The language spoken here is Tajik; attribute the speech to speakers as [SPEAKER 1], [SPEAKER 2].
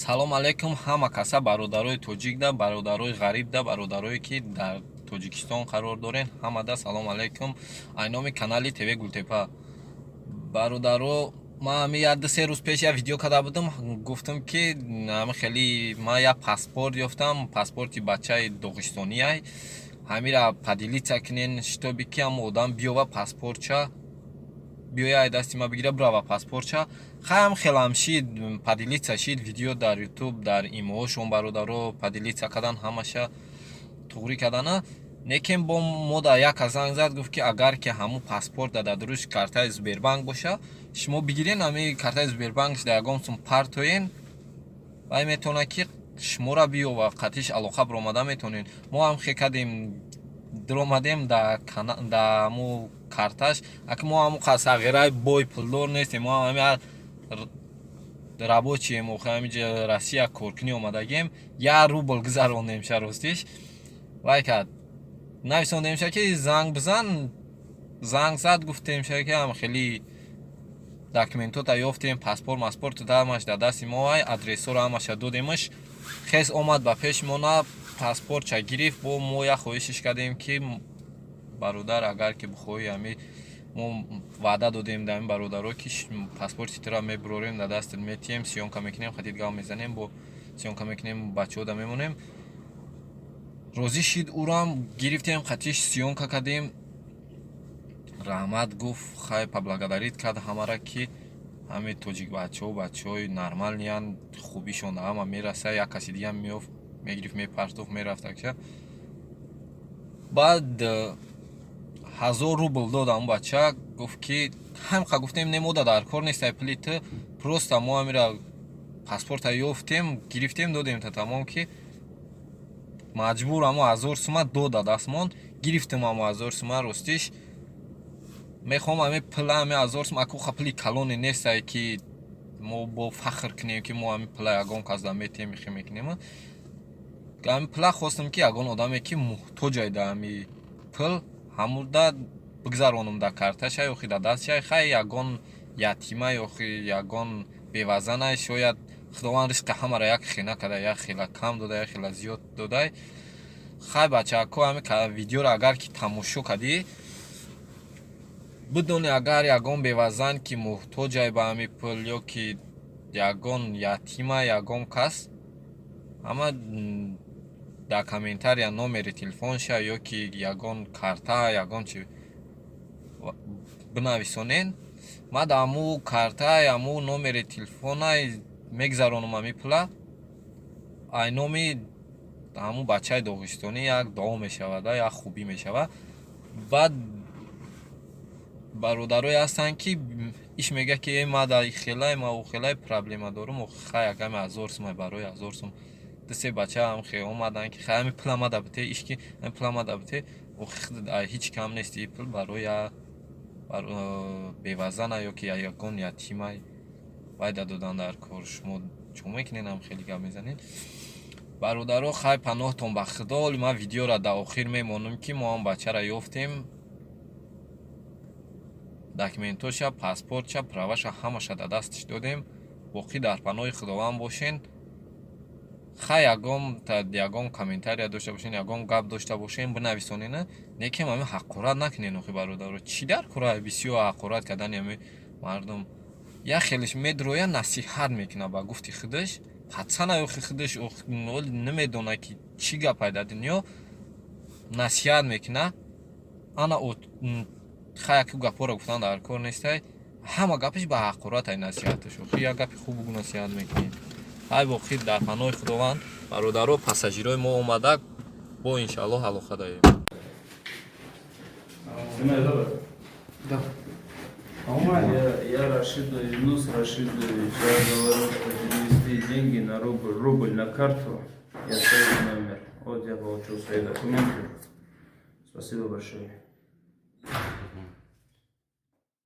[SPEAKER 1] Салом алейкум ҳама каса, бародарои тоҷикда, бародарои ғарибда, бародарое ки дар Тоҷикистон қарор дорен, ҳамада салом алейкум. Айноми канали ТВ Гултепа. Бародаро, ман ҳами як 2-3 рӯз пеш як видео карда будам, гуфтам, ки ҳами хеле ман як паспорт ёфтам, паспорти бачаи доғистониай, ҳамира поделиться кунен, чтобы ки ҳам одам биёва, паспортча биёя, ай дасти ма бигира, бирава паспортча. Хаям хелам шид, поделиться шид видео дар Ютуб, дар имоҳошон бародаро поделиться кардан, ҳамаша туғрӣ кардана. Лекин бо мо да як занг зад, гуфт, ки агар ки ҳамун паспорт дар дуруш картаи Сбербанк боша, шумо бигирен, ҳами картаи Сбербанк дар ягон сум партоен, вай метавонад, ки шуморо биёва, қатиш алоқа биромада метавонед. Мо ҳам хе кардем, диромадем да ҳамун карташ. Аки мо ҳамун сағираи бой пулдор нестем, мо ҳами рабочий ем, охи ҳамиҷа Россия коркунӣ омадагем, 1 рубл гузаронем ша. Ростиш, вай кард, нависондемша, ки занг бизан. Занг зад, гуфтемша, ки ҳам хеле документота ёфтем, паспорт маспорт ҳамаш дар дасти мо ай, адресҳоро ҳамаша додемаш. Хес омад ба пеши мо, на паспортча гирифт. Бо мо як хоҳишиш кардем, ки бародар, агар ки бихоҳӣ, ҳами мо ваъда додем дар ин бародаро, ки паспорти тура мебурорем, дар дастат метиҳем, съёмка мекунем, хатит гап мезанем, бо съёмка мекунем, бачаҳода мемонем. Розӣ шид, ӯрам гирифтем, хатиш съёмка кардем. Раҳмат гуфт, хай, поблагодарить кард ҳамара, ки ҳами тоҷик бачаҳо бачаҳои нормальный янд, хубишон ҳама мераса. Як каси дига меёфт, мегирифт, мепартофт, мерафт акша. Баъд 1000 рубл дод ҳамун бача, гуфт, ки ҳамқа гуфтем, не, мода дар кор нестай пули ту, просто мо ҳамира паспорта ёфтем, гирифтем, додем та тамом. Ки маҷбур ҳамо 1000 сума дода дастмон, гирифтем ҳамо 1000 сума. Ростиш, мехоҳам ҳами пула, ҳами 1000 сума, акуха пули калоне нестай, ки мо бо фахр кунем, ки мо ҳами пула ягон кас да метиҳем, ихе мекунем. Ҳами пула хостам, ки ягон одаме, ки муҳтоҷай да ҳами пул, ҳамуда бигзаронам дар карташа ёхи дар дастша. Хай, ягон ятима ёхи ягон бевазанай, шояд Худованд ризқи ҳамаро як хел накарда, як хела кам дода, як хела зиёд додай. Хай, бачако, ҳами видеоро агар ки тамошо кардӣ, бидони, агар ягон бевазан, ки муҳтоҷай ба ҳами пул, ё ки ягон ятима, ягон кас, ҳама дар комментария номери телефонша ё ки ягон карта, ягон чи бинависонен. Ман дар ҳамун картаи, ҳамун номери телефонай мегзаронам ҳами пула. Ай номи ҳамун бачаи доғистонӣ як дуо мешавад, як хубӣ мешавад. Баъд бародарое ҳастанд, ки иш мегӯяд, ки э, ма дар хелай, ма ӯ хелай проблема дорум. Хай, агами 1000 сум, барои 1000 сум ду се бача ҳам хе омаданд, ки хай, ҳами пула мада бите, ишки ҳами пула мада бите. Ҳеҷ кам нест и пул барои бевазана ё ки ягон ятимай вайда додан дар кор. Шумо чо мекунед, ҳам хеле гап мезанед, бародаро. Хай, паноҳтон ба Худо. Оли ман видеоро дар охир мемонам, ки мо ҳам бачаро ёфтем, документоша, паспортша, праваша, ҳамаша дар дасташ додем. Боқӣ дар паноҳи Худованд бошен. Хай, ягон комментария дошта бошен, ягон гап дошта бошен, бинависонена. Некем ҳами ҳақорат накунен. Охи, бародаро, чӣ дар кора бисёр ҳақорат кардани ҳами мардум? Як хелеш медроя, насиҳат мекунад, ба гуфти худаш пацана, охи худаш намедонад, ки чӣ гапай дар дунё, насиҳат мекунад. Ана хай, яку гапҳоро гуфтан дар кор нестай. Ҳама гапаш ба ҳақорат ай насиҳаташ. Охи, як гапи хуб бугу, насиҳат мекунӣ. Ҳай, боқӣ дар паноҳи Худованд, бародаро. Пассажирои мо омада, бо иншааллоҳ алоқа даем.
[SPEAKER 2] Снимай, добро.
[SPEAKER 3] Да.
[SPEAKER 2] Я Рашиду, Юнус Рашидович, я говорю, что перевести деньги на рубль, рубль на карту, я ставлю номер. Вот я получил свои документы. Спасибо большое.